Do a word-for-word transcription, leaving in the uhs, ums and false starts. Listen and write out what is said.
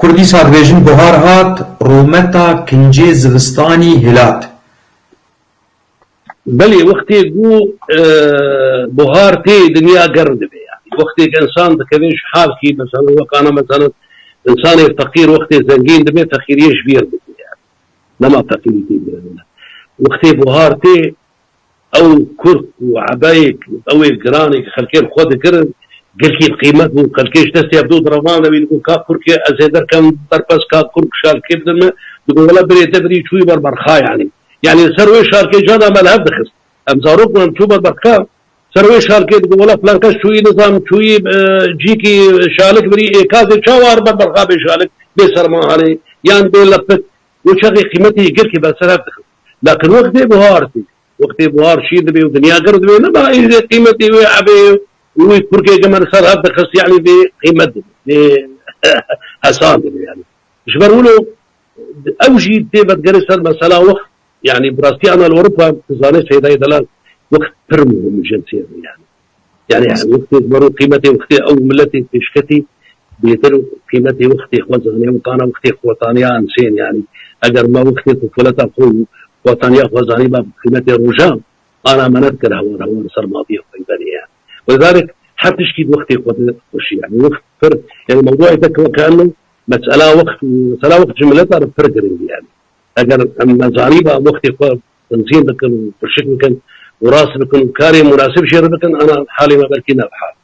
Kur dîsa dibêjin buhar hat, rûmeta kincê zivistanî hilat. Belê, wextê ku, e, buhar tê, dinya germ dibe yani. Wextê ku insan dikeve ji halkî, mesela, wek ana, mesela, insanê feqîr wextê zengîn dibe, feqîriyê ji bîr dibe yani. Nema feqîrî tê bîr dibe. Wextê buhar tê, ew kurk û ebeyê, ew ê giranê ku xelkê li xwe dikirin, gelkî bi qîmet bû, xelkê ji destê hevdû direvandin, wî digot, ka kurkê ez ê derkem berpez, ka kurk şalkê bidin me, digot, wela birê te birî çûyî ber berxa yani. Yani li ser wê şalkê cana me li hev dixist. Em zarok bûn, em çû ber berxa, ser wê şalkê digot, wela filan kes çûyî nizam, çûyî, e, cîkî şalik birî, ê ka ez ê çawa ber berxa bê şalik, bê sermahanê, yan bê lepik, û çaxê qîmetê yê gelkî ber ser hev dixist. Lakin wextê buhar tê, wextê buhar şîn dibe û dinya germ dibe, nema êdî qîmetê wê ebê û wî kurkê ku me li ser hev dixist, yani bê qîmet dibe, bê hesan dibe yani. Ji ber wilo ew jî tê vedigere ser mesela wext, yani bi rastî ana li Ewropa, tu zanê Seydayê Delal, wext pir muhim e censiyê yani. Yani, yani wextê ji ber qîmetê wextê ew miletê pêşketî bêtir qîmetê wextê xwe zanê, û tana wextê xwetaniya insên yani. Eger me wextê ku xweleta xwe û xwetaniya xwe zanî, ba qîmetê roja ana me nedikir hewar hewar ser maviyê xwe benê yani. Wezarek her tişkî di wextê xwe de xweşî yani. Wext pir, yani mewduayê te ki weke eno mesela wext û mesela wext ji mileta re pir giring e yani. Eger em me zanîba wextê xwe tenzîm bikin û pişik bikin û rast bikin û karê munasib jê re bikin, ana halê me belkî ne bi hal.